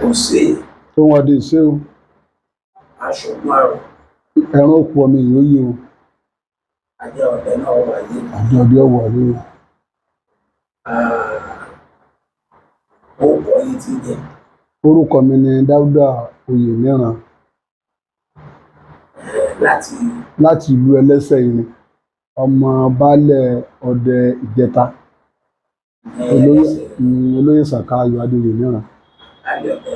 Ó ṣe Ohun ọdẹ ìṣe o. Aṣọ́gun àrò. Ẹran òkú ọmọ èèyàn ó yé o. Ajá ọdẹ náà wáyé. Àjọ ọdẹ ọwọ rẹ o. Ó kọ yìí ti jẹ. Orúkọ mi ni Dáúdà Oyèníran. Láti láti ìlú Ẹlẹ́sẹ̀ Irin, ọmọ baálẹ̀ ọdẹ Ìjẹta, olóyè olóyè Sàká Ayọ̀adé Oyèníran. Alẹ́ ọdẹ.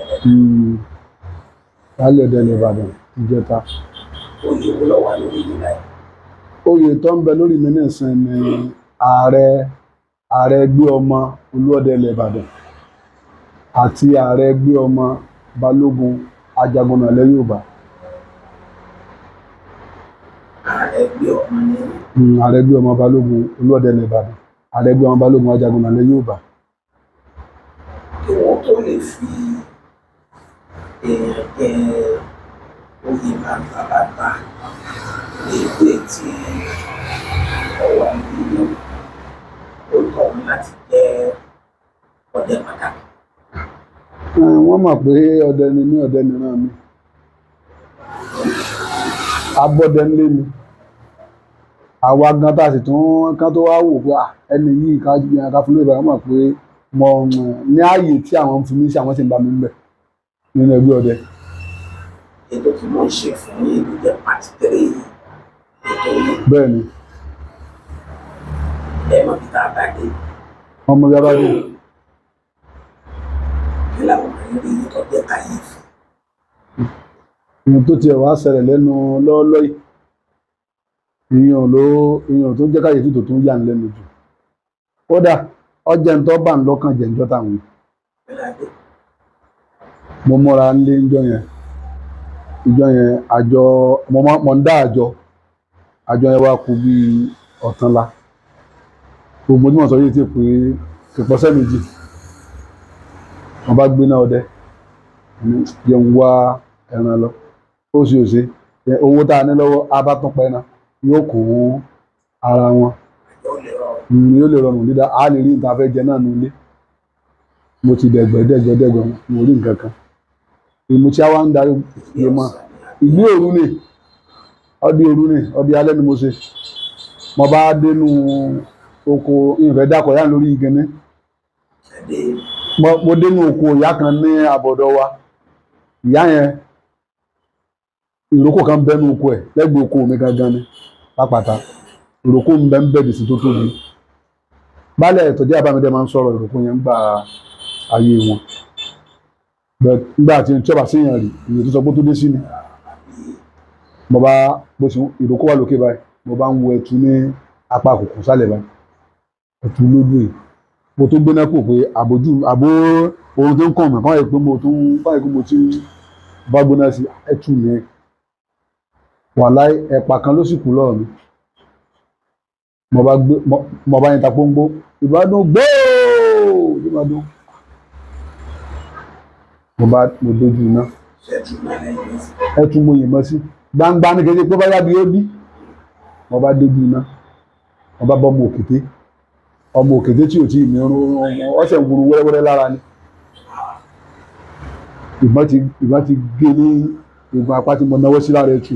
Baálẹ̀ ọdẹ ilẹ̀ Ìbàdàn Ìjẹta. Oyè wo ló wà lórí yìí báyìí? Oyè tó ń bẹ lórí mi nísìn ni ààrẹ ẹgbẹ́ ọmọ Olúọdẹ ilẹ̀ Ìbàdàn àti ààrẹ ẹgbẹ́ ọmọ Balógun Ajagunà ilẹ̀ Yorùbá. Ààrẹ ẹgbẹ́ ọmọ ní Ààrẹ ẹgbẹ́ ọmọ Balógun Olúọdẹ ilẹ̀ Ìbàdàn, ààrẹ ẹgbẹ́ ọmọ Balógun Ajagunà ilẹ̀ Yorùbá. Kí wọ́n tó lè fi èèyàn jẹ oyè bàbàbàbà ní ìwé tí ó wà nínú orúkọ òun láti jẹ́ ọdẹ pàtàkì. Wọ́n mọ̀ pé ọdẹ ni mí, ọdẹ nìran mi. Abọ́dẹ ńlé mi. Àwa gan tá a sì tún kán tó wá wò pé ẹni yìí ká fún lóye, wọ́n mọ̀ pé mo ní ààyè tí àwọn ń fi mí sí, àwọn sì ń bá mi ń bẹ̀ nínú ẹgbẹ́ ọdẹ. Ètò tí mo ń ṣe fún yín ló jẹ́ part three ètò yìí. Bẹ́ẹ̀ ni. Ẹ mọ̀ bí tá a bá dé. Ọmọ bí a bá dé. Kí làwọn ìrírí yìí tó jẹ́ kàyéfì? Ohun tó tiẹ̀ wá ṣẹlẹ̀ lẹ́nu lọ́ọ́lọ́ yìí, ìyẹn ló ìyẹn tó jẹ́ kàyéfì tó tún yà ń lẹ́nu jù. Kódà ọjà ń tọ́ bà ń lọ́kàn jẹ́ ńjọ́ táwọn yìí. Kí la dé? Mo múra nílé ńjọ́ yẹn, ìjọ́ yẹn àjọ mo ń dá àjọ, àjọ yẹn wá kú bíi ọ̀túnla. Gbogbo tí mo sọ yìí ti pé kìpọ́sẹ̀ méjì. Wọ́n bá gbéná ọdẹ, jẹun wá ẹran lọ. Ó sì ò ṣe owó tá a ní lọ́wọ́, a bá tún pa ẹran yóò kún ara wọn. Àjọ lè rọrùn. Yóò lè rọrùn dídá, a lè rí nǹkan fẹ́ jẹ náà nílé. Mo ti dẹ̀gbẹ́ dẹ̀gbẹ́ dẹ̀gbẹ́, mo rí nǹkan kan. Èmi tí a wá ń darí lè mọ ìgbé òru ni, ọdí òru ni, ọdí alẹ́ ni mo ṣe. Mo bá dénú oko ìfẹ́ dákọ̀ yá lórí igi ní. Mo dénú oko ìyá kan ní àbọ̀dọ̀ wa. Ìyá yẹn ìrókò kan bẹ́nu oko ẹ̀ lẹ́gbẹ̀ẹ́ oko mi gangan ni lápáta. Ìrókò ń bẹ ń bẹ̀dì sí tó tóbi. Baálẹ̀ ìtọ́jú àbámidé máa ń sọ̀rọ̀ ìrókò yẹn ń gba ayé wọn. Nígbà tí ọba séèyàn rí, ìyẹn tó sọ pé tó dé sí ni. Mo bá bó ṣe ìrókò wà lókè báyìí, mo bá ń wo ẹtu ní apá àkùkù sálẹ̀ báyìí. Ẹtu lójú yìí. Mo tó gbéná kù pé àbójú àbó ohun tó ń kàn mí kàn yìí pé mo tún báyìí pé mo ti ń bá gbóná sí ẹtu yẹn. Wàláì ẹ̀pà kan ló sì kú lọ́wọ́ mi. Mo bá gbé mo bá yẹn ta pónpó. Ìbádùn gbóò ìbádùn. Mo bá mo dojú iná. Ẹtu mo yìnbọn sí. Gbangba ní kété pé báyà bí ó bí. Mo bá dojú iná. Mo bá bọ́ ọmọ òkété. Ọmọ òkété tí ò tí ì ní irun ọ̀sẹ̀ ń wuru wẹ́rẹ́wẹ́rẹ́ lára ni. Ìbọn ti gé ní ìgbọ̀n apá tí mo náwó sí lára ẹtu.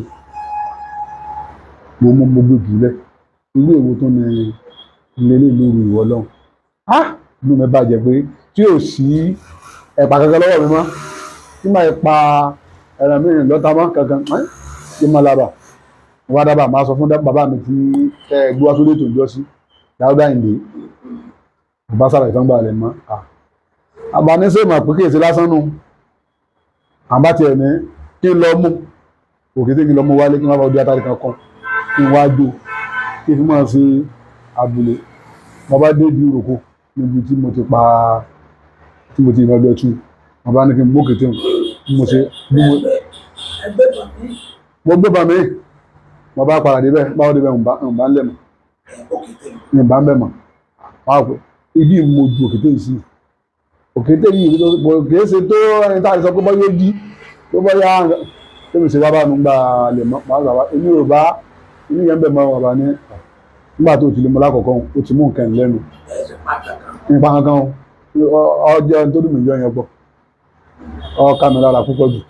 Mo mú mo gbé jùlẹ̀. Irú èwo tó ní ilé lóru ìwọ lọ́hùn. Inú mi bàjẹ́ pé tí ò sí ẹ̀pà kankan lọ́wọ́ mi mọ́. Tí màá pa ẹran mi lọ́ta mọ́ kankan, kí n máa lábà. Mo wá dábàá, màá sọ fún bàbá mi tí ẹ gbé wá sórí ètò ìjọsí, Dáúdà Àyìndé. Bàbá sàlàyé fún gbà rẹ̀ mọ́. Àbáníṣe mà pé kí èsì lásán nù. Àbá tiẹ̀ ní kí n lọ mú. Òkété kí n lọ mú wálé kí n má bàa ojú atari kankan. Kí n wá jó. Kí n fi máa ṣe abúlé. Mo bá dé ibi ìrókò níbi tí mo ti pa tí mo ti yìnbọn bẹ tú. Mo bá ní kí n mú òkété hùn. Bí mo ṣe bí mo. Mo gbé bàmí. Mo bá padà débẹ̀, báwo débẹ̀ ń bá ń lẹ̀ mọ́. Ń bá ń bẹ̀ mọ́. Wọ́n á pè ibi mo ju òkété yìí sí. Òkété yìí kì í ṣe tó ẹni tá a sọ pé bọ́ yóò jí tó bọ́ yá tẹ́mi ṣe wá bá mi gbà lè mọ́. Màá gbà wá èmi ò bá inú yẹn ń bẹ̀ mọ́ bàbá ní nígbà tó ti lè mọ lákọ̀ọ́kọ́ ó ti mú nǹkan lẹ́nu. Nípa kankan ọjọ́ tó dùn mí jọ yẹn pọ̀. Ó ká mi lára púpọ̀ jù,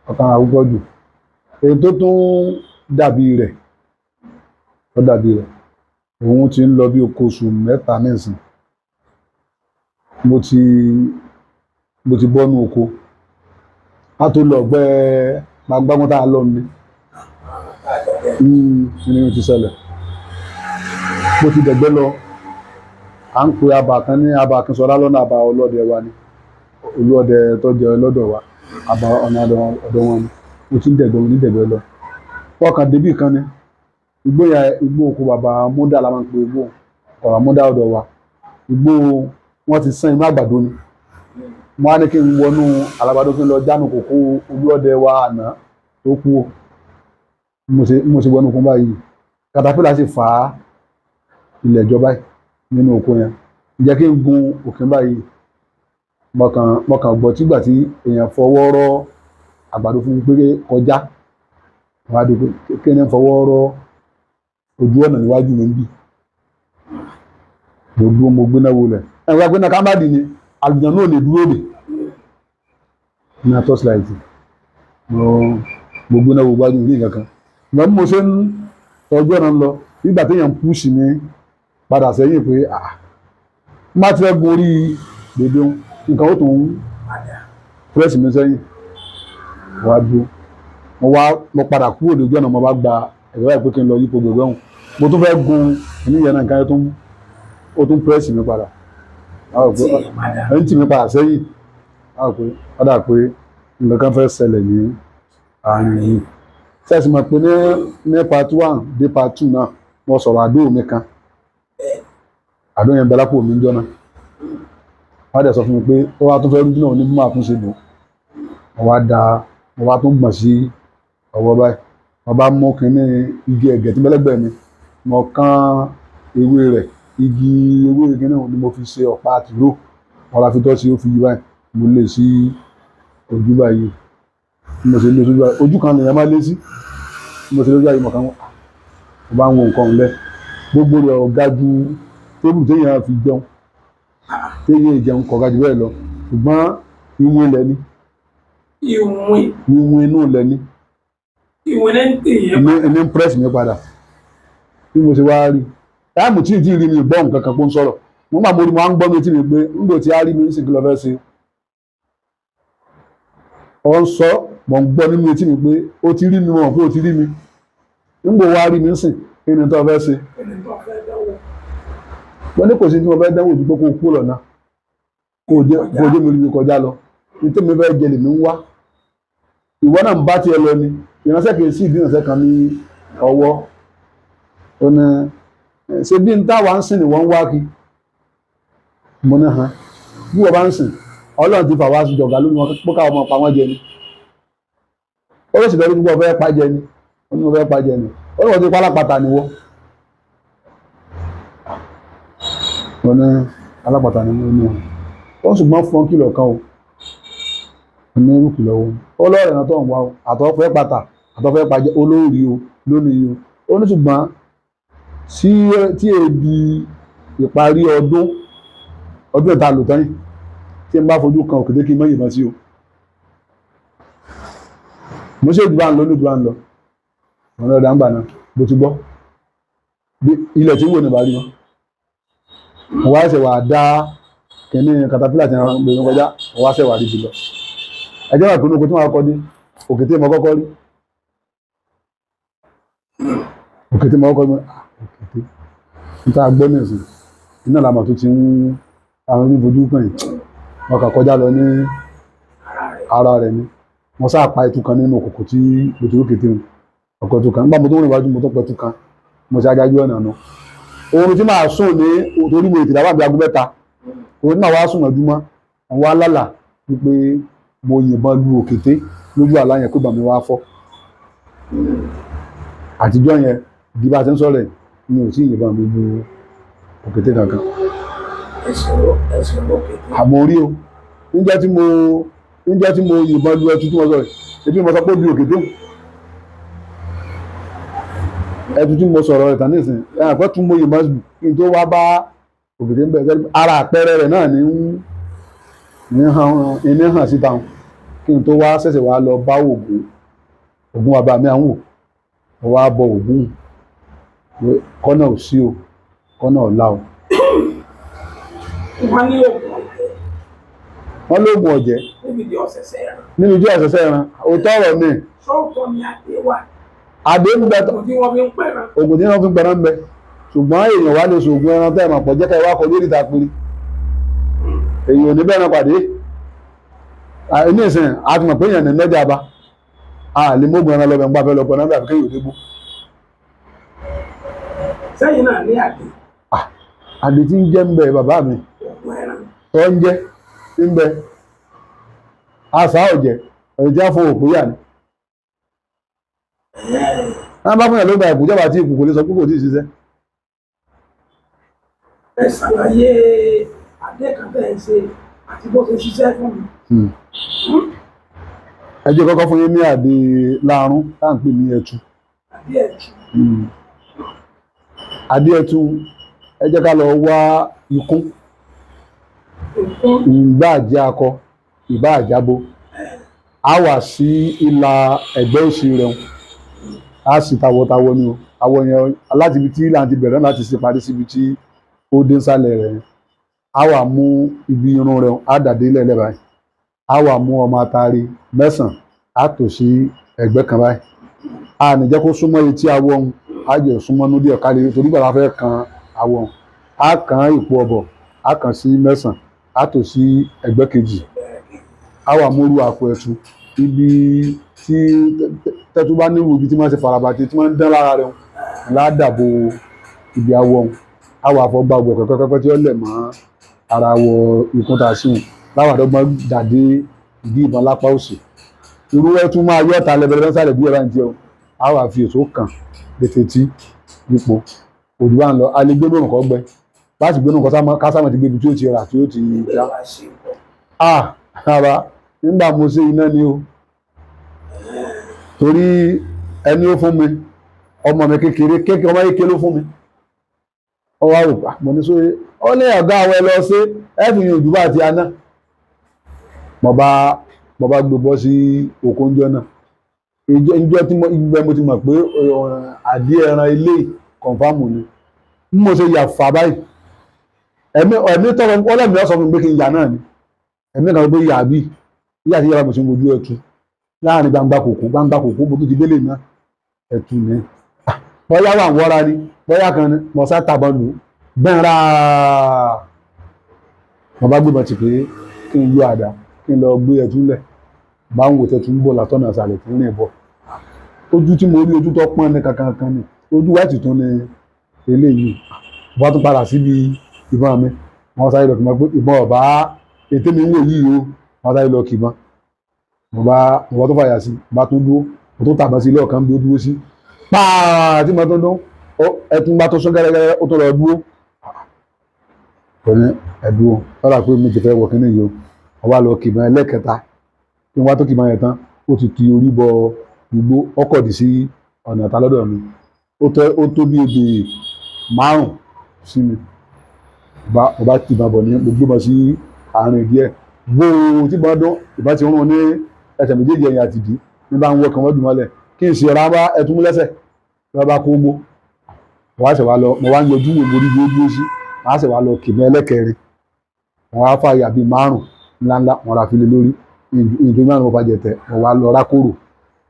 ó ká mi lára púpọ̀ jù. Èyí tó tún dàbí rẹ̀, ó dàbí rẹ̀, òun ti ń lọ bí oṣù 3 nísìn. Mo ti bọ́nú oko a tó lọ ọgbẹ́ gbagbágbọ́n tá a lọ ní ní ti ṣẹlẹ̀. Mo ti dẹ̀gbẹ́ lọ, à ń pe abà kan ní abà Akínsọlá lọ́nà àbá ọlọ́dẹ wa ni, olúọdẹ tó jẹ lọ́dọ̀ wa, àbá ọ̀nà ọ̀dọ̀ wọn ni. Mo ti ń dẹ̀gbẹ́, mo ti ń dẹ̀gbẹ́ lọ, fọkàn débì kan ni igbó yẹn, igbó oko bàbá múdà la máa ń pe igbó bàbá múdà ọ̀dọ̀ wa. Igbó wọn ti sán inú àgbàdo ni. Mo á ní kí n wọnú àlàgbàdo kí n lọ jánu kòkó olúọdẹ wa àná tó kú o. Mo ṣe wọnú okun báyìí, katapila sì fà á ilẹ̀ ìjọba yìí nínú oko yẹn. Ǹjẹ́ kí n gun òkè báyìí, mo kàn gbọ́ tígbà tí èèyàn fọwọ́ rọ́ àgbàdo fún mi pé kọjá. Wọ́n á di pé kí ni fọwọ́ rọ́ ojú ọ̀nà níwájú mi ń bì. Mo dúró, mo gbéná wọlé, ẹ̀ wá gbéná kámbàdì ni àlùjá náà lè dúró dè ní torchlight. Mo gbéná wo wájú ní nǹkan kan. Ìgbà bí mo ṣe ń tọ́jú ọ̀nà ń lọ, nígbà téèyàn ń púùsì mi padà sẹ́yìn pé ah, má ti fẹ́ gun orí bèbè òun, nǹkan ó tún ń pírẹ́sì mi sẹ́yìn. Wá dúró, mo wá mo padà kúrò lójú ọ̀nà, mo bá gba ẹ̀rọ báyìí pé kí n lọ yípo gbẹ̀gbẹ̀ ọ̀hún. Mo tún fẹ́ gun ẹni yẹn náà, nǹkan yẹn ó tún pírẹ́sì mi padà, ẹ̀ ń tì mí padà sẹ́yìn. Ó dà pé nǹkan kan fẹ́ ṣẹlẹ̀ ní àárín yìí. Sẹ́ẹ̀sì mọ̀ pé ní part 1 dé part 2 náà, mo sọ̀rọ̀ àdó mi kan, àdó yẹn bẹ lápò mi ń jọ́nà. Wọ́n á dẹ̀ sọ fún mi pé ó wá tún fẹ́ rújú náà ní bí màá tún ṣe lò. Mo wá da, mo wá tún gbọ̀n sí ọwọ́ báyìí, mo bá mú kinní igi ẹ̀gẹ́ tí mẹ́lẹ́gbẹ̀ẹ́ mi, mo kán ewé rẹ̀, igi ewé kinní ni mo fi ṣe ọ̀pá àtìró, mo ra fi tọ́ sí, ó fi yí báyìí, mo lè sí ojú báyìí. Mo ṣe lé ojú báyìí, ojú kan lèèyàn máa lé sí. Mo ṣe lójú báyìí, mo kàn wọ́n, mo bá ń wo nǹkan ńlẹ̀, gbogbo rẹ̀ ò ga ju tébù téèyàn fi jẹun, téèyàn jẹun kò ga jù bẹ́ẹ̀ lọ, ṣùgbọ́n ìwọ̀n ilẹ̀ ni. Ìwọ̀n inú ilẹ̀ ni. Ìwọ̀n ní tèèyàn. Ní ń pírẹ́sì mi padà. Bí mo ṣe wá rí táìmù tí ì rí mi gbọ́ nǹkan kan kó ń sọ̀rọ̀, mo máa mo rí mo á ń gbọ́ mi tí mi pé ńgbò tí a rí mi ń sìn kí lọ fẹ́ ṣe. Ọ ń sọ, mò ń gbọ́ nínú etí mi pé ó ti rí mi, mọ̀ pé ó ti rí mi. Ńgbò wá rí mi ń sìn kí ni tó fẹ́ ṣe. Mo ní kò sí tí mo fẹ́ dánwò ju pé kó o kú lọ́nà, kó o jẹ́ mi rí mi kọjá lọ. Ní tí mi fẹ́ jẹ lèmi ń wá. Ìwọ náà ń bá tiẹ̀ lọ ni, ìránṣẹ́ kì í sí ìdí ìránṣẹ́ kan ní ọwọ́. Ó ní ṣe bí n táwa ń sìn ni wọ́n ń wá kí. Mo ní hàn bí wọ́n bá ń sìn, Ọlọ́run ti fà wá sí jọ̀gá lónìí wọn pé káwọn ọmọ pa wọ́n jẹ ni. Ó lè sì lọ rí gbogbo ọ̀fẹ́ pa jẹ ni, ó ní mo fẹ́ pa jẹ ni, ó ní wọ́n ti pa alápatà ni wọ́. Mo ní alápatà ni mo ní ó, ṣùgbọ́n fún kìlọ̀ kan o, mo ní irú kìlọ̀ wo. Ó lọ́ọ̀rẹ̀ náà tó ń wá o, àtọ́fẹ́ pata àtọ́fẹ́ pa jẹ olórí o lónìí o. Ó ní ṣùgbọ́n tí èdè ìparí ọdún ọdún ìta lò tán yìí, tí n bá fojú kan òkété kí n má yìnbọn sí o. Mo ṣe ìdúrà ń lọ ní ìdúrà ń lọ, ọ̀nà ọ̀dà ń bà náà, mo ti gbọ́ bí ilẹ̀ tí ń wò ní ìbárí mọ́. Mo wá ṣẹ̀ wà dá kínní katapila tí wọ́n gbé kọjá, mo wá ṣẹ̀ wà rí jùlọ. Ẹjọ́ wà pinnu oko tí wọ́n kọ́ dé, òkété mo kọ́kọ́ rí. Òkété mo kọ́kọ́ rí, òkété níta gbọ́ ní ìsìn, iná làmọ̀ tó ti ń àwọn onífojú kàn yìí. Wọ́n kà kọjá lọ ní ara rẹ̀ ni. Wọ́n sá pa ẹtu kan nínú òkùnkùn tí mo ti rókè téun. Ọkọ̀ ẹtu kan. Nígbà mo tó rìn wájú, mo tó pẹtu kan. Mo ṣe ajájú ọ̀nà náà. Oorun tí màá sùn ní torí mo ètè dábàá bí aago 3. Oorun tí màá wá sùn mọ́júmọ́, wọ́n wá lálà wípé mo yìnbọn lu òkété lójú àlá yẹn pé bàmí wá fọ́. Àtijọ́ yẹn bí bá a ti ń sọ̀rọ̀ ẹ̀ mi ò tí ì yìnbọn mi lu òkété kankan. Àmọ́ orí o, níjọ́ tí mo yìnbọn lu ẹtu tí mo sọ̀rọ̀, ebi mo sọ pé ó lu òkété. Ẹtu tí mo sọ̀rọ̀ rẹ̀ tán nísìnyí, ẹ̀yàn pẹ́ tún mo yìnbọn lù kí n tó wá bá òkété ń bẹ̀. Ara àpẹẹrẹ rẹ̀ náà ní hàn síta. Kí n tó wá ṣẹ̀ṣẹ̀ wá lọ bá Ògún, Ògún bàbá mi àwọn wò, mo wá bọ Ògún pé kọ́nà ò sí o, kọ́nà ọ̀la o. Wọ́n ní oògùn ọ̀jẹ̀. Wọ́n lóògùn ọ̀jẹ̀. Níbi tí ọ̀sẹ̀sẹ̀ ẹran. Níbi tí ọ̀sẹ̀sẹ̀ ẹran, òótọ́ ọ̀rọ̀ ni. Sọ́ọ̀tọ̀ ni adé wà. Adé ń bẹ. Oògùn tí wọ́n fi ń pẹ̀ràn. Oògùn tí wọ́n fi ń pẹran ń bẹ, ṣùgbọ́n èèyàn wá lè ṣoògùn ẹran tẹ́ ẹ̀ mọ̀ pọ̀ jẹ́ ká ẹ wá kọjú ìta piri, èèyàn ò ní bẹ́ẹ̀ náà pàdé ní ìsìn. A ti mọ̀ pé èèyàn ní lọ́jà bá a lè mógun ẹran lọ́bẹ̀ ń gbà fẹ́ lọ pọ̀ náà bí àfi kéèyàn ò dégbò. Sẹ́yìn náà ní adé. Adé tí ń jẹ́ ń bẹ bàbá mi. Oògùn ẹran. Tó ń jẹ́ ń bẹ àṣà ọ̀jẹ̀ ọ̀jẹ̀ àfọ òkú yà ni. Wọ́n bá fún yàn ló gba ìkú jọba tí ìkú kò lè sọ pé kò tí ì ṣiṣẹ́. Ẹ ṣàlàyé adé kan tẹ́ ẹ ṣe àti bó ṣe ṣiṣẹ́ fún mi. Ẹ jẹ́ kọ́kọ́ fún yín ní àdé láàrún tá à ń pè ní ẹtu. Adé ẹtu. Àdé ẹtu, ẹ jẹ́ ká lọ wá ikún. Ìbá àjẹ́ akọ, ìbá àjábo, á wà sí ìlà ẹ̀gbẹ́ òsì rẹ̀, á sì tawọ́tawọ́ ni o. Àwọ̀ yẹn láti ibi tí ìlà ti bẹ̀rẹ̀ láti ṣe parí síbi tí ó dé sálẹ̀ rẹ̀, á wà mú ibi irun rẹ̀, á dàdé lẹ́lẹ́ báyìí, á wà mú ọmọ atari 9, á tò sí ẹ̀gbẹ́ kan báyìí. A ní jẹ́ kó súnmọ́ etí awọ ọ̀hún, á jẹ́ súnmọ́ nú díẹ̀ ká lè torí gbàgbà fẹ́ kan awọ ọ̀hún. Á kan ìpò ọ̀bọ̀, á kàn sí 9, á tò sí ẹ̀gbẹ́ kejì. Á wà múrú àpò ẹ̀tù, ibi tí tẹ́tú bá níwò, ibi tí wọ́n ṣe farabàtì tí wọ́n ń dán lára rẹ̀ ládàbò ibi awọ ọ̀hún. Á wà fọ́ gba ọgbẹ̀ pẹ́pẹ́pẹ́ tí ó lẹ̀ mọ́ ara awọ ikún tá a sí wọn láwọn àdọ́gbọ́n dàdé ìdí ìbọn lápá òsì. Irú ẹ̀ tún máa yọ̀ ta lẹ́bẹ̀rẹ̀ sálẹ̀ bí ẹ̀ bá ń jẹun. Á wà fi èso kàn létí ipò òdì bá ń lọ. A lè gbé lóòrùn kọ́ gbẹ láti gbé lóòrùn kásámọ̀ ti gbé ibi tí ó ti rà tí ó ti já. Ah, rárá, nígbà mo ṣe iná ni o, torí ẹni ó fún mi, ọmọ mi kékeré kékeré, ọmọ kékeré ló fún mi. Ọ wá rò pa mo ní sóye, ó ní ọ̀gá àwọn ẹ lọ sí ẹ fi yàn òjúbà àti aná. Mo bá gbé bọ́ sí oko ńjọ́ náà, ìjọ tí mo ibẹ̀ mo ti mọ̀ pé àdí ẹran ilé kọ̀ǹfàmù ni. Bí mo ṣe yà fà báyìí, ẹ̀mí tọrọ ọlẹ́mìí ọ̀sán fún mi pé kí n yà náà ni. Ẹ̀mí kan pé yà bí yíyà tí yàrá mo ṣe ń wojú ẹtu láàrin gbangba kòkó, gbangba kòkó mo tún ti délé náà ẹtu ni. Bóyá wà ń wọ́ra ni, bóyá kan ni mo sá tàbọn lù gbẹ̀nra. Mo bá gbébọn tì pé kí n yọ àdá kí n lọ gbé ẹtu lẹ̀, bá ń wò tẹ́tù ń bọ̀ látọ̀nà àṣàlẹ̀ tí ń rìn bọ̀. Ojú tí mo rí, ojú tó pọ́n ní kankan kan ni, ojú wáìtì tún ni eléyìí. Mo bá tún padà síbi ìbọn mi, wọ́n sáré lọ kì í mọ̀ pé ìbọn ọ̀bá ètè mi ń wò yìí o. Wọ́n sáré lọ kì í mọ́. Mo bá tó fàyà sí, mo bá tún dúró, mo tún tàbọn sí ilé ọ̀kan bí ó dúró sí pàà tí mo tún dún ẹtún bá tó sún gẹ́gẹ́rẹ́, ó tó lọ dúró. Kò ní ẹ̀dúró lọ́dà pé mi ti fẹ́ wọ kínní yìí o. Wọ́n wá lọ kì í mọ́ ẹlẹ́kẹta. Kí wọ́n tó kì í mọ́ yẹn tán, ó ti ti orí bọ igbó, ọkọ̀ dì sí ọ̀nà ìta lọ́dọ̀ mi. Ó tó bí ebè 5 sí mi. Mo bá ti ìbọn bọ̀ ní, mo gbé bọ̀ sí àárín díẹ̀. Gbóò tí ìbọn dún, ìbọn ti rún ní ẹsẹ̀ méjèèjì ẹ̀yìn àti ìdí. Ní bá ń wọ kan wọ́n dùn mọ́lẹ̀. Kí n sì ra bá ẹtún mú lẹ́sẹ̀. Ní wọ́n bá kó gbó. Mo wá ṣẹ̀ wá lọ, mo wá ń yọjú wò mo rí bí ó dúró sí. Mo wá ṣẹ̀ wá lọ kìmọ̀ ẹlẹ́kẹrin. Mo wá fàyà bíi 5 ńláńlá, mo ra fi lé lórí. Ìdó 5 mo fàjẹ̀ tẹ̀, mo wá lọ rákòrò.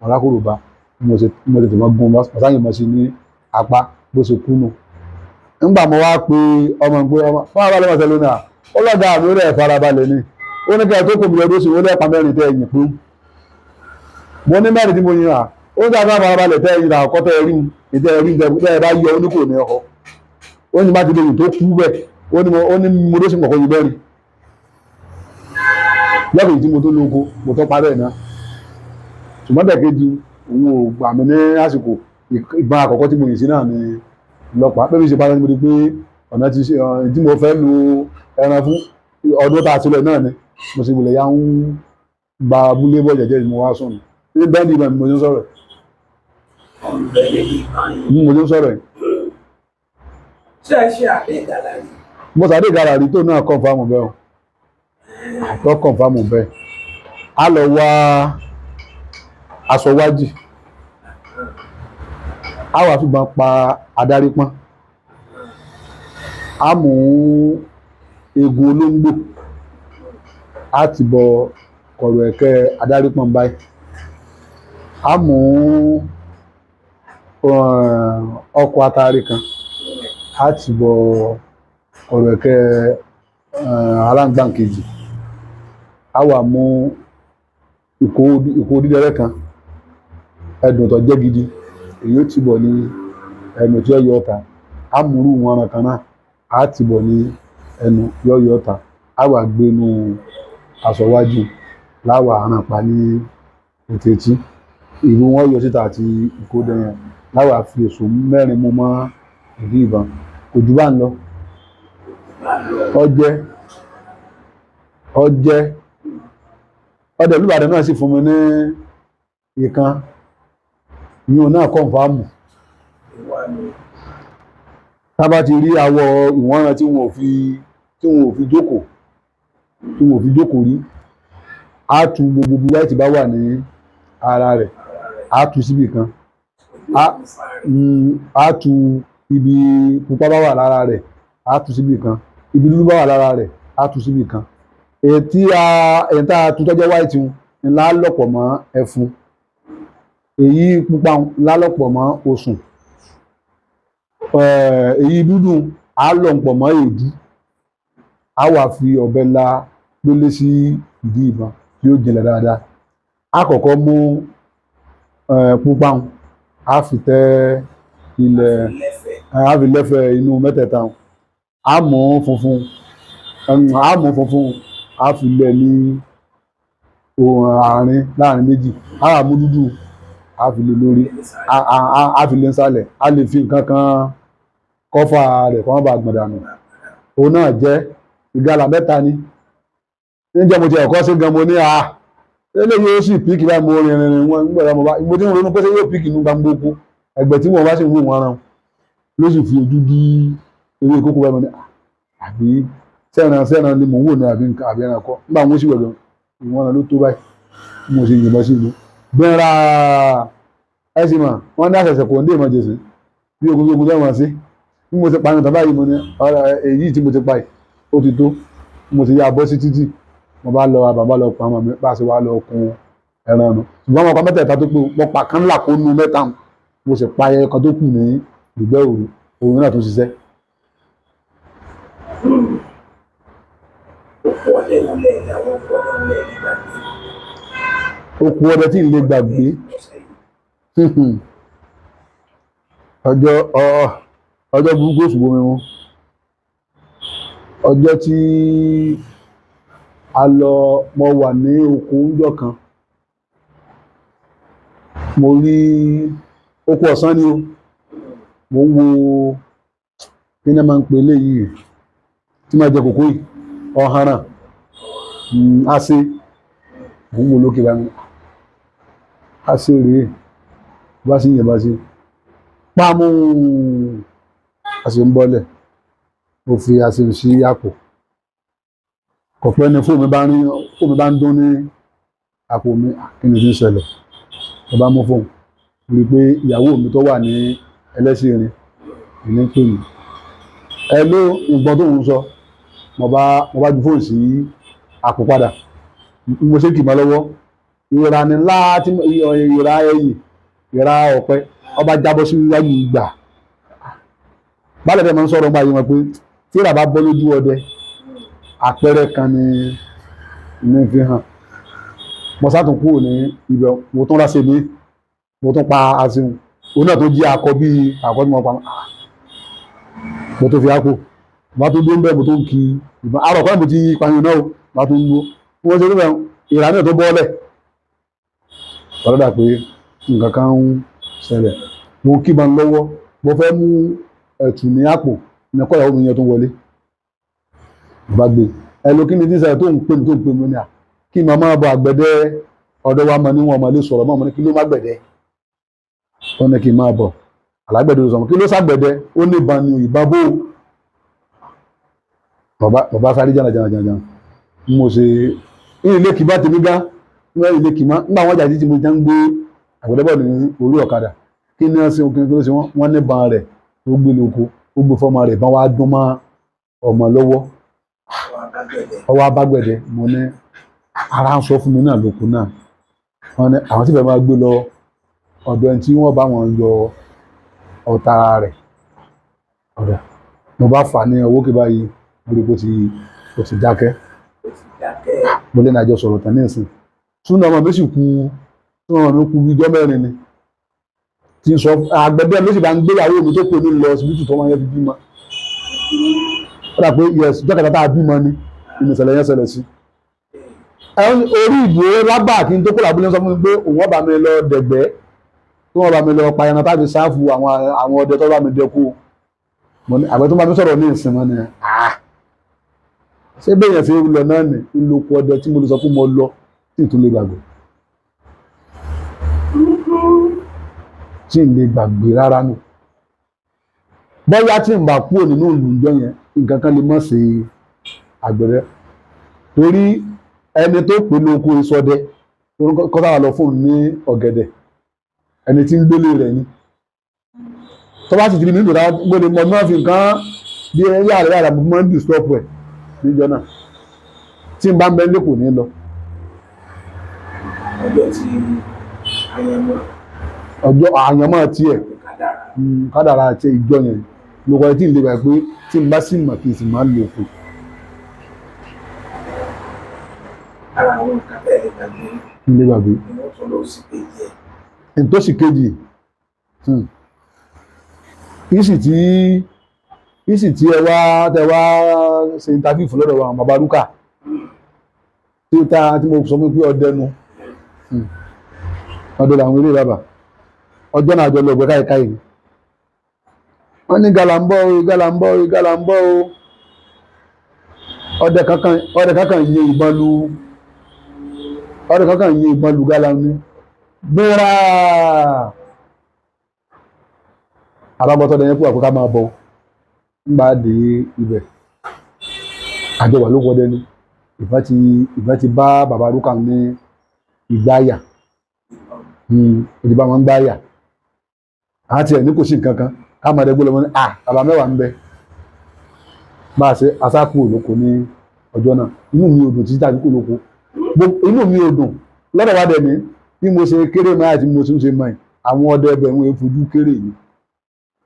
Mo rákòrò bá. Mo tètè mọ gun, mo sáyìn mọ́ sí ní apá bó ṣe kú nù. Nígbà mo wá pe ọmọ pé ọmọ fún àwọn ọlọ́mọ sẹ́lẹ̀ náà, ó lọ́gàá àmì rẹ̀ farabalẹ̀ ni. Ó ní kí ẹ tó kò mí lọ́dún sí, ó lẹ́pa 4 tẹ́ ẹ̀yìn pé. Mo ní 4 tí mo yin à, ó ní àbá farabalẹ̀ tẹ́ ẹ̀yìn àkọ́kọ́ tẹ́ ẹ rí mu, ìtẹ́ ẹ rí mu tẹ́ ẹ bá yọ ó ní kò ní ọkọ. Ó ní bá ti lè tó kú bẹ́ẹ̀, ó ní mo ló sì mọ̀kọ́ yin 4. Lẹ́kùn tí mo tó lóko, mo tọ́ parẹ́ náà. Ṣùgbọ́n bẹ́ẹ̀ kejì, òun ò gbà mí ní àsìkò ìbọn àkọ́kọ́ tí mo yìn sí náà ni lọ́pàá. Bẹ́ẹ̀ bí ṣe parẹ́ ni mo rí pé ọ̀nà ti ṣe tí mo fẹ́ lu ẹran fún ọdún tá a ti lọ náà ni. Mo sì wulẹ̀ ya ń gba abúlé bọ̀ jẹ́jẹ́ ni mo wá sùn. Ní bẹ́ẹ̀ni ìbọn mi mo ti ń sọ̀rọ̀. Mo ti ń sọ̀rọ̀. Ṣé ẹ ṣe àdé ìgalà rí? Mo ṣàdé ìgalà rí tó náà kọ̀ǹfàmù bẹ́ẹ̀ o. Tó kọ̀ǹfàmù bẹ́ẹ̀. A lọ wá aṣọ wájì, a wà fìbọn pa adarí pọ́n, a mú eegun olóńgbò, a ti bọ kọ̀rọ̀ ẹ̀kẹ́ adarí pọ́n báyìí, a mú ọkọ̀ atari kan, a ti bọ kọ̀rọ̀ ẹ̀kẹ́ aláǹgbá kejì, a wà mú ìkó dídẹrẹ́ kan, ẹdùn tó jẹ́ gidi, èyí ó ti bọ̀ ní ẹnu tí ó yọ ọ̀tá, a múrú wọn ọ̀ràn kan náà, a ti bọ̀ ní ẹnu yọ yọ ọ̀tá, a wà gbé inú aṣọ wájú láwà aràn pa ní ètè etí, ìlú wọn yọ síta àti ìkódẹ yẹn láwà fi èso mẹ́rin mú mọ́ ìdí ìbọn. Kò jù bá ń lọ. Ọjẹ́ ọjẹ́ ọdẹ Olúbàdàn náà sì fún mi ní ìkan, ìyún náà kọ̀ǹfàmù. Tá bá ti rí awọ ìwọ̀nran tí wọn ò fi jókòó, tí wọn ò fi jókòó rí, á tu gbogbo bí white bá wà ní ara rẹ̀, á tu síbì kan, á tu ibi pupa bá wà lára rẹ̀, á tu síbì kan, ibi dúdú bá wà lára rẹ̀, á tu síbì kan. Èyí tí a tu tọ́jọ́ white ńlá lọ̀pọ̀ mọ́ ẹfun, èyí pupa ńlá lọ̀pọ̀ mọ́ osùn, èyí dúdú á lọ̀ pọ̀ mọ́ èédú, á wà fi ọ̀bẹ la gbélé sí ìdí ìbọn tí ó jinlẹ̀ dáadáa. Á kọ́kọ́ mú pupa á fi tẹ́ ilẹ̀, á fi lẹ́fẹ̀ẹ́ inú mẹ́tẹ̀ẹ̀ta, á mú funfun, á fi lẹ̀ ní àárín láàrin méjì, á wà mú dúdú, á fi lé lórí, á fi lé nsàlẹ̀, á lè fi nǹkan kan kọ́fà rẹ̀ kó má bàa gbọ̀n dànù. Òun náà jẹ́ ìgalà mẹ́ta ni. Níjẹ́ mo ti ẹ̀kọ́ sí gan, mo ní a eléyìí ó sì píìkì báyìí, mo rìn rìn wọn nígbà mo bá mo ti ń ronú pé ṣé yóò píìkì inú gbangba oko, ẹgbẹ́ tí wọ́n bá sì ń wò wọ́n rán ló sì fi ojú dí ewé kókó báyìí, mo ní àbí sẹ́ran sẹ́ran ni mò ń wò ní àbí nǹkan àbí ẹranko. Nígbà wọn sì wẹ̀ gan, ìwọ̀n ló tó báyìí, mo sì yìnbọn sí inú gbẹ́ra. Ẹ sì mọ̀ wọ́n ní àṣẹ̀ṣẹ̀ kò ń dé ìmọ̀ jèsì bí ogun bí ogun tó wọ́n sí. Bí mo ti pa ní tàbá yìí, mo ní èyí tí mo ti pa yìí ó ti tó, mo ti yá bọ́ sí títì, mo bá lọ bàbá lọ pa ọmọ mi, bá a ṣe wá lọ kun ẹran nu. Ṣùgbọ́n mo pa mẹ́tẹ̀ẹ̀ta tó pé, mo pa kan ńlá kó nu mẹ́ta, mo sì pa ẹyẹ kan tó kù ní ìgbẹ́ òru, òun náà tó ṣiṣẹ́. Okùn ọdẹ tí ì lè gbàgbé. Ọjọ́ burúkú oṣù bomi mu. Ọjọ́ tí a lọ, mo wà ní oko ńjọ́ kan, mo rí oko ọ̀sán ni o, mo ń wo kí ni a máa ń pè eléyìí tí máa jẹ kòkó yìí, ọ̀hánràn, ase, mo ń wo lókè báyìí, ase rèé, bá sì yẹn bá sí pamú, ase ń bọ́lẹ̀, mo fi ase sí àpò. Kọ̀pẹ́ ni fóònù mi bá ń dún ní àpò mi, kí ni tí ń ṣẹlẹ̀? Mo bá mú fóònù, mo rí i pé ìyàwó mi tó wà ní ẹlẹ́sìn irin ní ń pè mí. Ẹ ló nǹkan tó ń sọ, mo bá ju fóònù sí àpò padà. Mo ṣe kì í mọ́ lọ́wọ́. Ìrà ni ńlá tí ìrà ẹyìn, ìrà ọ̀pẹ, ọba jábọ́ sí iwájú ìgbà. Bálẹ̀ bẹ́ẹ̀ máa ń sọ̀rọ̀ nípa yìí wọn pé tí ìrà bá bọ́ lójú ọdẹ, àpẹẹrẹ kan ni ní fi hàn. Mo sátún kúrò ní ibẹ̀, mo tún ráṣẹ mi, mo tún pa àṣìwọ̀n, òun náà tó jí akọ bí àkọ́ tí mo pa, mo tó fi àpò, mo bá tún dé bẹ́ẹ̀, mo tún kí ìbọn àrò kan, mo ti pààyàn náà, mo bá tún gbó, mo ṣe níbẹ̀, ìrà náà tó bọ́lẹ̀. Ọ̀rọ̀ dà pé nǹkan kan ń ṣẹlẹ̀, mo kí ìbọn lọ́wọ́, mo fẹ́ mú ẹ̀tù ní àpò, ní ẹ̀kọ́ ìyàwó mi yẹn tó wọlé. Mo bá gbé ẹ ló kí ni tí ń ṣẹlẹ̀ tó ń pè mí tó ń pè mí ní à kí màmá bọ àgbẹ̀dẹ ọ̀dọ̀ wa mọ̀ ní wọn mọ̀ lè sọ̀rọ̀ mọ́, mo ní kí ló má gbẹ̀dẹ, ó ní kí n máa bọ̀ alágbẹ̀dẹ ló sọ kí ló ṣàgbẹ̀dẹ, ó ní ìbọn ni ìbọn bó. Bàbá sáré jàǹdà jàǹdà jàǹdà, mo ṣe ní ilé kí bá tèmi gá, Wọ́n ilé kì í mọ́ nígbà wọ́n jà títí mo jẹ́ ń gbé àgbẹ̀dẹ bọ̀ ní orí ọ̀kadà. Kí ni wọ́n ṣe? Kí ló ṣe wọ́n? Wọ́n ní ban rẹ̀ tó gbé lóko, ó gbé fọ́mọ rẹ̀, bán wá dún mọ́ ọmọ lọ́wọ́. Àwọn abágbẹ̀dẹ. Ọwọ́ abágbẹ̀dẹ. Mo ní ara ń sọ fún mi náà lóko náà. Wọ́n ní àwọn tí fẹ́ máa gbé lọ ọ̀dọ̀ ẹni tí wọ́n bá wọn yọ ọ̀tá rẹ̀ ọ̀dà. Mo bá fà á ní ọwọ́ kí báyìí, mo rí i pé ó ti dákẹ́. Ó ti dákẹ́. Mo lé ní àjọ sọ̀rọ̀ tán ní ìsìn. Súnà ọmọ mi sì kú, súnà ọmọ mi kú bí ijọ́ 4 ni tí ń sọ àgbẹ̀dẹ ló sì bá ń gbéyàwó mi tó pè mí lọ ọsibítù tó máa yẹ fi bímọ. Ó dà pé yes, ìjọ́ kẹta tá a bímọ ni ìṣẹ̀lẹ̀ yẹn ṣẹlẹ̀ sí. Orí ìdúró lábà kí n tó kó làbúlé sọ fún mi pé òun ọba mi lọ dẹ̀gbẹ́, tí wọ́n bá mi lọ pa ẹran tàbí sáfù àwọn ọdẹ tó bá mi dẹkú. Mo ní àgbẹ̀ tó bá mi sọ̀rọ̀ ní ìsìn mọ́ ni, ṣé bẹ́ẹ̀ yẹn ṣe lọ náà ní ìlòkù ọdẹ tí mo lè sọ pé mo lọ tí n tún lè gbàgbé, tí n lè gbàgbé rárá nù. Bóyá tí n bá kúrò nínú ìlú ìjọ yẹn, nǹkan kan lè má ṣe àgbẹ̀rẹ, torí ẹni tó pè lóko ìsọdẹ kọ́ sábà lọ fóònù ní ọ̀gẹ̀dẹ̀, ẹni tí ń gbélé rẹ̀ ni. Tó bá sì ti rí mi nígbà tó lè mọ náà fi nǹkan bí ẹ yára yára mo máa ń disturb ẹ̀ níjọ náà. Tí n bá ń bẹ ní kò ní lọ. Ọjọ́ tí àyànmọ́. Ọjọ́ àyànmọ́ tiẹ̀. Kádàrá. Kádàrá tiẹ̀ ìjọ yẹn lóko ẹ tí ń lè gbà pé tí n bá sì mọ̀ kí n sì máa lò kù. Ara àwọn nǹkan bẹ́ẹ̀ lè gbàgbé. Ń lè gbàgbé. Ni wọ́n tún lọ sí kejì ẹ̀. Ntòsí kejì, ìsì tí ẹ wá tẹ wá ṣe interview fún lọ́dọ̀ àwọn bàbá rúkà tí ó ta tí mo sọ fún pé ọdẹ nu ọdẹ làwọn eré bàbá ọjọ́ náà àjọ lọ ọgbẹ́ káyìí ni wọ́n ní gàlà ń bọ̀ o, gàlà ń bọ̀ o, gàlà ń bọ̀ o. Ọdẹ kankan yin ìbọn lu, ọdẹ kankan yin ìbọn lu gàlà ní gbéra àbábọ́tọ́ dẹ̀yẹ kú àkókò máa bọ̀ ńgbà dé ibẹ̀ àjọ wà ló wọdẹ ni ìbọn ti bá bàbá rúkà ní ìgbáyà, ó ti bá wọn gbáyà àti ẹ̀ ní kò sí nǹkan kan ká máa dẹ́gbẹ́ lọ́mọ ní à bàbá mẹ́wàá ń bẹ bá a ṣe asákù olóko ní ọjọ́ náà. Inú mi ò dùn títí tàbí kò lóko, inú mi ò dùn lọ́dọ̀ wa dẹ̀ ní bí mo ṣe kéré mọ́ àti mo ṣe ń ṣe mọ́ ẹ̀ àwọn ọdẹ ẹbẹ̀ ń fojú kéré mi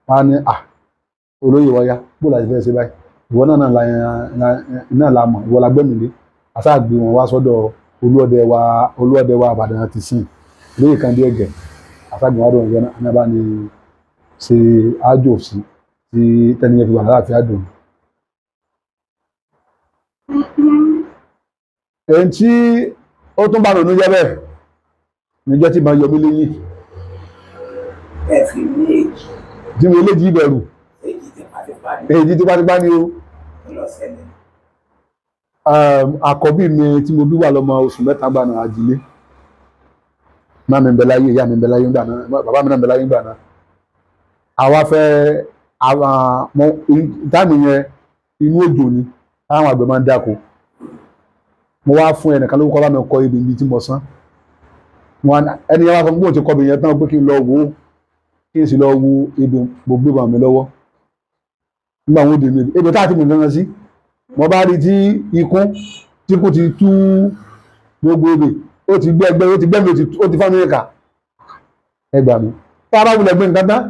wọ́n á ní à olóyè wọ́yá bó la ti fẹ́ ṣe báyìí, ìwọ náà náà la mọ̀, ìwọ la gbẹ́mìlé àṣàgbé wọn wá sọ́dọ̀ olúọdẹ wa Ìbàdàn ti sìn lóye kan díẹ̀ gẹ̀ àṣàgbé wọn dọ̀rọ̀ náà ní bá ní ṣe ájò sí tí tẹ́niyẹn fi wà láàfin àdùn. Èyí tí ó tún bá ronú jẹ́ bẹ́ẹ̀ níjọ́ tí màá yọ mí léyìn. Ẹ fi ní èjì. Tí mo léjì ìbẹ̀rù. Èjì tipátipá ni. Èjì tipátipá ni o. Kí ló ṣẹlẹ̀? Àkọ́bí mi tí mo bí wà lọ́mọ oṣù 3 gbà náà ajílé. Má mi ń bẹ láyé, ìyá mi ń bẹ láyé ńgbà náà, bàbá mi náà ń bẹ láyé ńgbà náà. Àwa fẹ́ àwọn táàmì yẹn inú òjò ni táwọn àgbẹ̀ máa ń dáko. Mo wá fún ẹnìkan lórúkọ bá mi kọ ebè ibi tí mo san. Ẹni yẹn wá sọ pé òun ti kọ ebè yẹn tán pé kí n lọ wò ó, kí n sì lọ wo ebè mo gbé bàmí mi lọ́wọ́. Nígbà wo dé mi ebè tá a ti mú nǹkan sí, mo bá rí tí ikún tí kò ti tú gbogbo ebè, ó ti gbẹ́ ẹgbẹ́, ó ti gbẹ́ mi, ó ti fáwọn ẹ̀ka. Ẹ gbà mí. Tá a bá wulẹ̀ gbé nǹkan tán,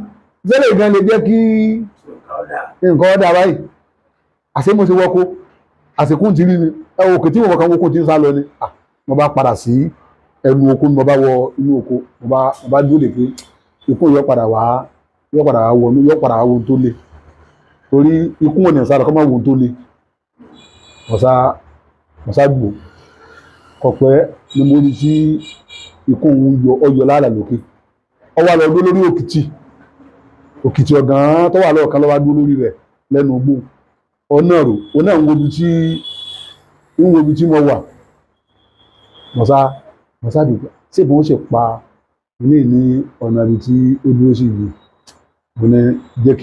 sẹ́lẹ̀ gan lè jẹ́ kí nǹkan ọ̀dà báyìí. Àṣé mo ti wọ́kọ́, àṣekún ti rí mi, ẹ wò kò tí mo kàn wọ́kọ́ ti ń sá lọ ni. Mo bá padà sí ẹnu oko, mo bá wọ inú oko, mo bá dúró lè pé ikún yóò padà wá, yóò padà wá wọnú, yóò padà wá wo ohun tó le. Torí ikún ò ní sá lọ, kó má wo ohun tó le. Mo sá gbò. Kọ̀pẹ́ ni mo rí tí ikún òun yọ, ọyọ láàlà lókè. Ó wá lọ dúró lórí òkìtì. Òkìtì ọ̀gán tó wà lọ́ọ̀kan ló wá dúró lórí rẹ̀ lẹ́nu igbó. Ọ̀nà rò, òun náà ń wo ibi tí, ń wo ibi tí mo wà. Mo sá dùn. Ṣé bí wọ́n ṣe pa ilé ní ọ̀nà ibi tí ó dúró sí yìí? Mo ní jẹ́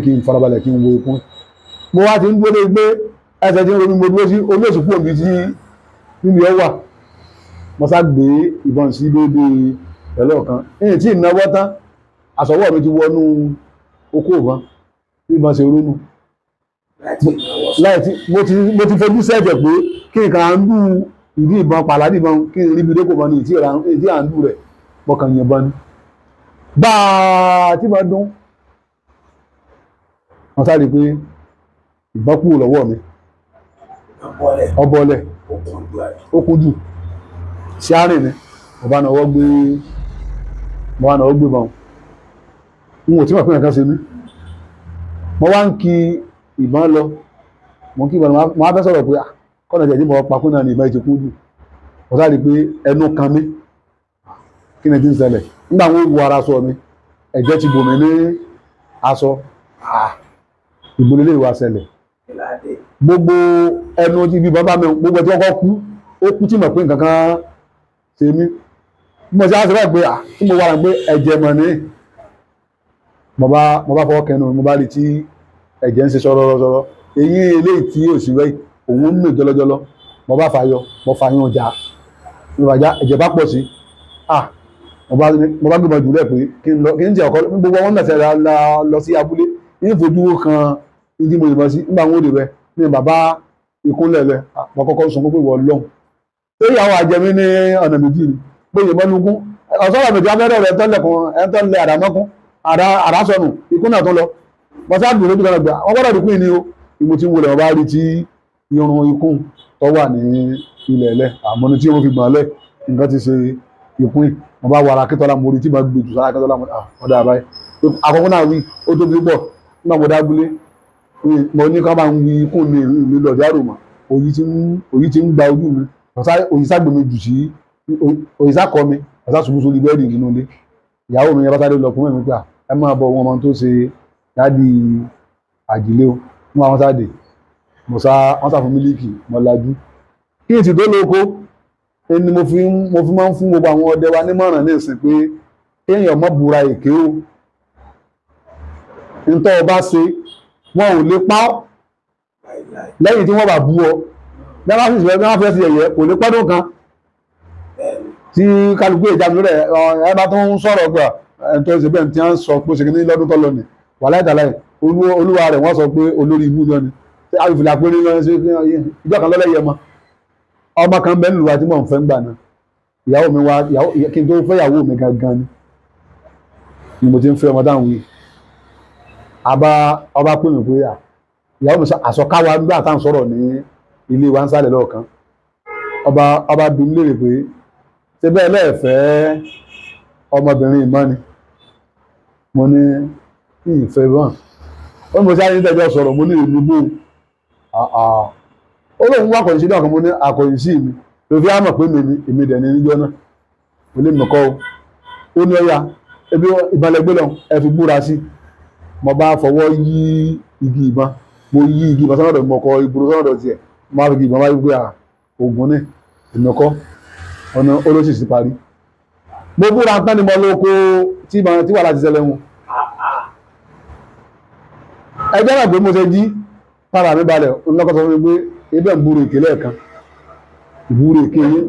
kí n farabalẹ̀ kí n wo ikún. Mo wá ti ń dúró dé pé ẹsẹ̀ tí ń ro mi mo dúró sí olóòsì kúrò níbi tí Níbi ọ wà, mo sá gbé ìbọn sí déédéé pẹ̀lú ọ̀kan ẹ̀yìn tí ìnáwó tán, àsọwọ́ mi ti wọnú okó ìbọn bí ìbọn ṣe rónú. Láti ìnáwó sí. Láì tí mo ti fojú sẹ́jẹ̀ pé kí nǹkan à ń dú ìdí ìbọn pàládì ìbọn, kí n rí ibi dókò bọn ní ìtí ìtí à ń dú rẹ̀, mọ̀kàn yìnbọn ni gbáà tí mo dún. Wọ́n sáré pé ìbọn kúrò lọ́wọ́ mi. Ọbọlẹ̀. Ọbọlẹ̀. Ó kàn ju àbí. Ó kún jù sí àárín ni mo bá náwó gbé, mo bá náwó gbé bọn. N ò tí mọ̀ pé nǹkan ṣe mí. Mo wá ń ki ìbọn lọ, mo ń kí ìbọn lọ, mo wá fẹ́ sọ̀rọ̀ pé, ah, kọ́nà ìjẹ́jú mo pa kún náà ni ìbọn ti kún jù. Mo sáré pé ẹnu kan mi, kí ni ti ń ṣẹlẹ̀? Nígbà wọn wo ara aṣọ mi, ẹ̀jẹ̀ ti bò mí ní aṣọ. Ah, ìgbóni lè wá ṣẹlẹ̀. Kí láde. Gbogbo ẹnu tí ibi bàbá mi, gbogbo ẹtí kọ́kọ́ kú, ó kú tí mo pé nǹkan kan ṣe mí. Bí mo ṣe á ṣe báyìí pé, à tí mo wà pé ẹ̀jẹ̀ mọ̀ ní, mo bá fọwọ́ kẹnu, mo bá rí tí ẹ̀jẹ̀ ń ṣe sọ̀rọ̀sọ̀rọ̀. Eyín eléyìí tí ò sí rẹ̀, òun ń mì jọlọjọlọ. Mo bá fàyọ, mo fàyàn ọjà, mo bá já, ẹ̀jẹ̀ bá pọ̀ sí. À mo bá gbìmọ̀ jùlẹ̀ pé kí n lọ, kí n jẹ́ ọ̀kọ́ gbogbo wọn náà ṣe lọ sí abúlé ní ìfojú kan ní tí mo yìnbọn sí. Nígbà wọn ò dé bẹ́ẹ̀ ní bàbá ìkúnlẹ̀ lẹ, mo kọ́kọ́ sọ pé wọ́n lọ́hùn lórí àwọn àjẹmí ní ọ̀nà méjì ni pé yìnbọn nukún ọ̀sọ́rọ̀ méjì abẹ́rẹ́ rẹ̀ tọ́lẹ̀kùn ẹ̀ tọ́lẹ̀ àdàmọ́kún àdásọnù ikú náà tó lọ. Mo sá dùn lójú kan gbà wọ́n gbọ́dọ̀ dínkù ní o. Ìmú tí ń wọlé, wọn bá rí tí irun ikú tó wà ní ilẹ̀ ẹlẹ́, àmọ́ ní tí wọ́n fi gbọ̀n lẹ̀, nǹkan ti ṣe ikú yìí. Mo bá wàrà Akíntọ́lá, mo rí tí mo gbé jù sára Akíntọ́lá, mo ọ̀dà àbáyé àkọ́kọ́ náà wí ó tóbi púpọ̀. Nígbà mo dábúlé, mo ní ká máa ń wí ikú mi ìlú lọ dárò mọ́. Òyì ti ń gba ojú mi, òyì ságbè mi jù sí òyì sákọ mi, ọ̀sá ṣubú sórí bẹ́ẹ̀dì nínú ilé. Ìyàwó mi yẹn bá sáré lọ kún mẹ́mi pé ẹ máa bọ̀, wọn máa tó ṣe dáàdi àjìlé o. Wọn àwọn sáde mo sá wọn sá fún mílíkì, mo lajú kí n sì tó lóko. Ẹni mo fi máa ń fún gbogbo àwọn ọdẹ wa nímọ̀ràn ní ìsìn pé kéèyàn má búra èké o. Ntọ́ ọba ṣe, wọn ò lè pa ọ́ Láìláì. lẹ́yìn tí wọ́n bá bú ọ, bí wọ́n bá sì fẹ́, bí wọ́n fẹ́ sí ẹ̀yẹ, kò lè pọ́dún kan. Bẹ́ẹ̀ni. Tí kálukú ìjánu rẹ̀ ẹ bá tó ń sọ̀rọ̀ gbà ẹ̀ tó ṣe bẹ́ẹ̀ tí wọ́n sọ pé ṣe ní lọ́dún tó lọ ní wàhálà ìdàlẹ́ olúwa rẹ̀, wọ́n sọ pé olórí ibú náà ni alùpùpù pé ní ṣe ìjọ kan lọ́lẹ́yẹ mọ́. Ọmọ kan bẹ́ẹ̀ nílùú wa tí mò ń fẹ́ ń gbà náà, ìyàwó mi wá, ìyàwó kí n tó fẹ́ ìyàwó mi gangan ni mo ti ń fẹ́ ọmọ dáhùn yìí. Àbá ọba pè mí pé à ìyàwó mi àsọkáwa nígbà tá à ń sọ̀rọ̀ ní ilé wa ń sálẹ̀ lọ́ọ̀kan. Ọba bí mi léèrè pé ṣé bẹ́ẹ̀ lẹ́ẹ̀fẹ́ ọmọbìnrin ìmọ̀ ni? Mo ní ìfẹ́ wọn. Ó ní mo sáré nítẹ̀jọ́ sọ̀rọ̀, mo ní èmi bó ó lóun wá àkọ̀yìn sí náà kan. Mo ní àkọ̀yìn sí mi ló fi á mọ̀ pé mi ni èmi dẹ̀ ní níjọ́ náà. Mo lè mọ̀kọ́ o. Ó ní ọ̀ya, ebi ìbọn lẹ gbé lọ, ẹ fi búra sí. Mo bá fọwọ́ yí igi ìbọn, mo yí igi ìbọn sọ́dọ̀, mo kọ ìbúrú sọ́dọ̀ tiẹ̀, mo bá fi igi ìbọn wáyé pé à ògùn ní èmi kọ́ ọ̀nà olóṣì sì parí. Mo búra tán ni mo lóko tí ìbọn tí wàhálà ti ṣẹlẹ̀ wọn. Ẹjọ́ náà pé mo ṣe jí tára mi balẹ̀ ńlọ́kọ̀ sọ fún mi pé ebẹ́ ń búrò èké lẹ́ẹ̀kan, ìbúrò èké yín,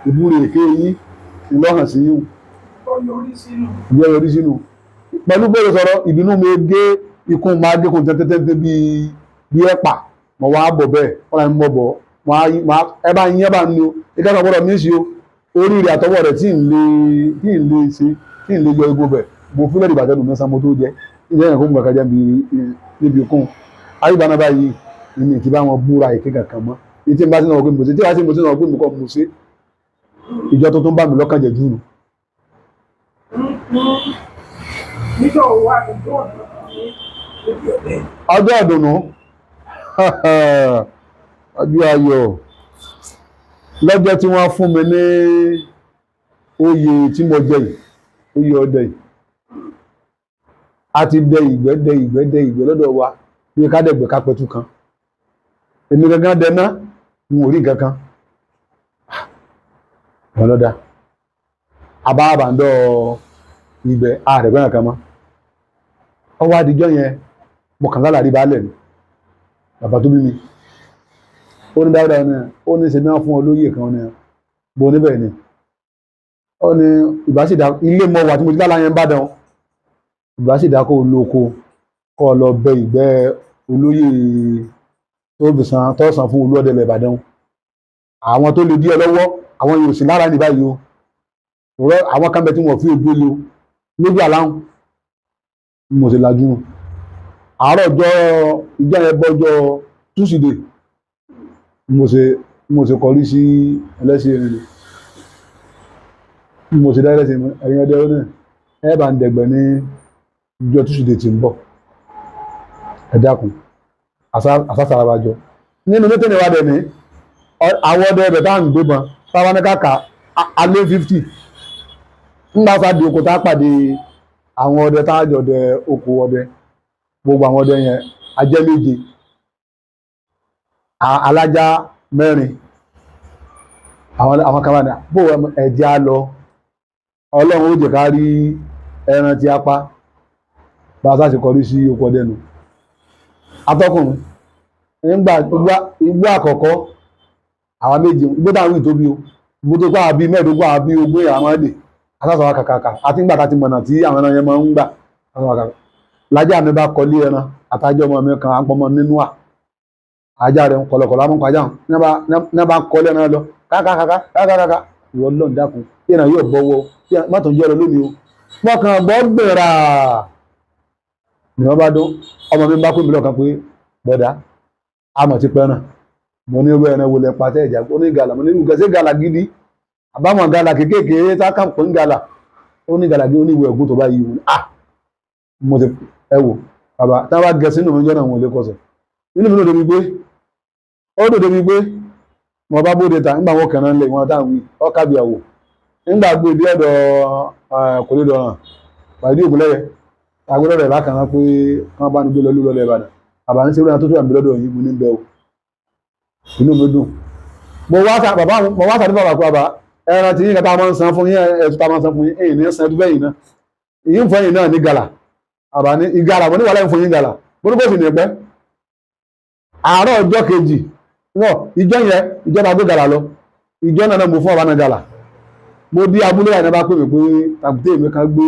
ìbúrò èké yín ńlọ́hàn sí yín. Ó yọrí sínú. Ìbí ọ̀rọ̀ orí sínú pẹ̀lú bẹ́ẹ̀ sọ̀rọ̀ ìbínú mi gé ikún máa gé kún tẹ́tẹ́tẹ́ bíi bí ẹ̀pà. Mo wá bọ̀ bẹ́ẹ̀, wọ́n láti mọ̀ bọ̀ ẹ bá yín, ẹ bá ń lo ìkàtà gbọ́dọ̀ mí sí o. Orí rẹ̀ àtọwọ́ rẹ̀ tí ń lè ṣe tí ń lè yọ egbò bẹ̀, mo fúnlẹ̀ ìbàjẹ́ nù mẹ́sàn-án mo tó jẹ́ ìjẹ́ ìyẹn kó mú kàkà jẹ́ níbi ikún ayébáná báyìí ní ti bá wọn búra èké kankan mọ́. Ní tí n bá sí náà pé mo ṣe tí wàá sí mo sí náà pé mo kọ́ mo ṣe ìjọ tuntun bá mi lọ́kàn jẹ́ jù nù. Níjọ́ wa ni dọ́ọ̀nù ní níbi ọ̀dẹ́. Ọjọ́ ìdùnnú, ọjọ́ ayọ̀, lọ́jọ́ tí wọ́n fún mi ní oyè tí mo jẹ yìí, oyè ọdẹ yìí. A ti dẹ ìgbẹ́, dẹ ìgbẹ́, dẹ ìgbẹ́ lọ́dọ̀ wa bí ká dẹ̀gbẹ́ ká pẹ̀tù kan. Èmi gangan dẹ ná, n ò rí nǹkan kan wọn lọ́dà àbá àbàndọ̀ ìgbẹ́ àrẹ̀gbẹ́ kan mọ́. Ọwọ́ adijọ́ yẹn, mo kàn lálàrí baálẹ̀ ni, bàbá tó bí mi. Ó ní Dáúdà ní, ó ní ṣe náà fún ọ lóyè kan ní bó níbẹ̀ ni. Ó ní ìbáṣìdá ilé mọ wà tí mo ti lálàá yẹn ń bàdàn, ìbáṣìdá kó lóko kó lọ bẹ ìgbẹ́ olóyè tó fi san tó san fún Olúọdẹ ilẹ̀ Ìbàdàn. Àwọn tó lè dí ọ lọ́wọ́, àwọn yóò sì lára ní báyìí o. Àwọn kan bẹ tí wọ́n fi ojú lé o lójú àláhùn. Mo sì lajú àárọ̀ ọjọ́ ìjọ yẹn bọ́jọ́ túsídẹ̀ẹ́, mo ṣe kọrí sí ẹlẹ́sìn erin ni mo ṣe dá ẹlẹ́sìn ẹ̀yìn ọdẹ ọdún ẹ bá ń dẹ̀gbẹ́ ní ìjọ túsídẹ̀ẹ́ tí ń bọ̀. Ẹ dákun, àsásàràbàjọ nínú mítìnì wa dẹ̀ ní àwọn ọdẹ ẹbẹ̀ tá à ń gbébọn táwọn ní kàkà alẹ́ 50 ńgbà sáà di oko tá a pàdé àwọn ọdẹ tá a jọ dẹ oko ọdẹ. Gbogbo àwọn ọdẹ yẹn ajẹ́ 7, alájá 4. Àwọn kan bá ní bó ẹ̀jẹ̀ á lọ, Ọlọ́run ó jẹ́ ká rí ẹran tí a pa. Bá a sá ṣe kọrí sí oko ọdẹ nù. Atọ́kùnrin nígbà igbó àkọ́kọ́ àwọn 7 igbó táwọn ìtóbi o, igbó tó kọ́ àbí 25 àbí 20 àwọn máa dè asásọ̀wá kàkàkà. Àti ńgbà tá ti mọ̀nà tí àwọn ẹran yẹn máa ń gbà asásọ̀wá kàkà. Lájà mi bá kọlé ẹran àtàjọ ọmọ mi kan àpọ̀mọ nínú à ajá rẹ̀ kọ̀lọ̀kọ̀lọ̀ àmọ́ ajá ní bá kọlé ẹran lọ kákàkàkà kákàkàkà. Ìwọ lọ́n dákun tí ẹran yóò bọ́wọ́ tí mọ́tò ń jẹ́ lọ lónìí o. Wọ́n kàn gbọ́ gbèrà ni wọ́n bá dún. Ọmọ mi bá pè mí lọ́kàn pé bọ́dà àmọ̀ ti pẹ́ náà. Mo ní irú ẹran wo lẹ pa tẹ́ ìjà? Ó ní gàlà. Mo ní irú gẹ̀ẹ́sì gàlà gidi àbámọ̀ gàlà kéékèèké tá a kàn pé ń gàlà. Ó ní gàlà gidi, ó ní ìwé ẹ̀gún tó bá yí wọn. Ah, mo ti ẹ wò bàbá tí wọ́n bá gẹ̀ẹ́sì nínú mi jọ́nà wọn ò lè kọsẹ̀ nínú mi ló débi pé ó dò débi pé mo bá bóde ta nígbà wọn kẹrin lé wọn táwọn wí ọkà bí àwò nígbà gbé dé ọ̀dọ̀ kò lè dọ̀ràn pàdé ògúnlẹ̀yẹ agbọ́dọ̀ rẹ̀ lákàrán pé wọ́n bá ní gbé lọ lọ́lọ́ Ìbàdàn. Bàbá ní sẹ́wọ́n tó tó àmì lọ́dọ̀ yìí mo ní bẹ́ẹ̀ o, inú mi dùn. Mo wá sa bàbá, mo wá sàdé bàbá pé bàbá ẹran tí yín kata máa ń san fún yín, ẹ̀sùn tá máa ń san fún yín, èyí ní san ẹdú bẹ́yìn náà, èyí ń fún yín náà ní gàlà. Bàbá ní ìgàlà, mo ní wàhálà ń fún yín gàlà. Mo ní kó sì ní pẹ́ àárọ̀ ọjọ́ kejì wọ́n ìjọ yẹn ìjọba gbé gàlà lọ. Ìjọ náà mo fún ọba náà gàlà. Mo dí abúlé àná bá pè mí pé tàbí èmi kan gbé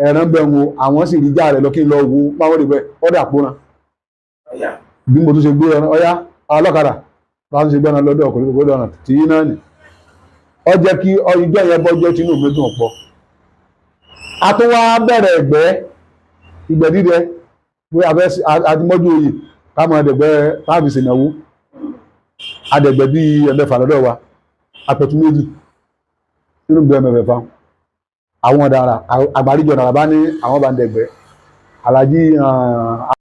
ẹran bẹ́ẹ̀ wo àwọn sì rí já rẹ̀ lọ kí n lọ wo báwọn rí bẹ́ẹ̀ ọ̀dà àpòrán bí mo tún ṣe gbé ẹran ọyá ọlọ́kadà bá tún ṣe gbé ẹran lọ́dọ̀ ọkùnrin gbogbo ọ̀nà tí yín náà nì. Ọ jẹ́ kí ìjọ yẹn bọ́jọ́ tínú mi dùn pọ̀. A tún wá bẹ̀rẹ̀ ìgbẹ́ dídẹ pé àdìmọ́jú oyè ká máa dẹ̀gbẹ́ táàbì ṣènáwó. Adẹ̀gbẹ́ bíi 6 lọ́dọ̀ wa, apẹ̀tù 2 nínú ìgbẹ́ 6. Àwọn ọ̀dàrà àgbáríjọ ọ̀dàrà bá ní àwọn bá ń dẹ̀gbẹ́ alájí.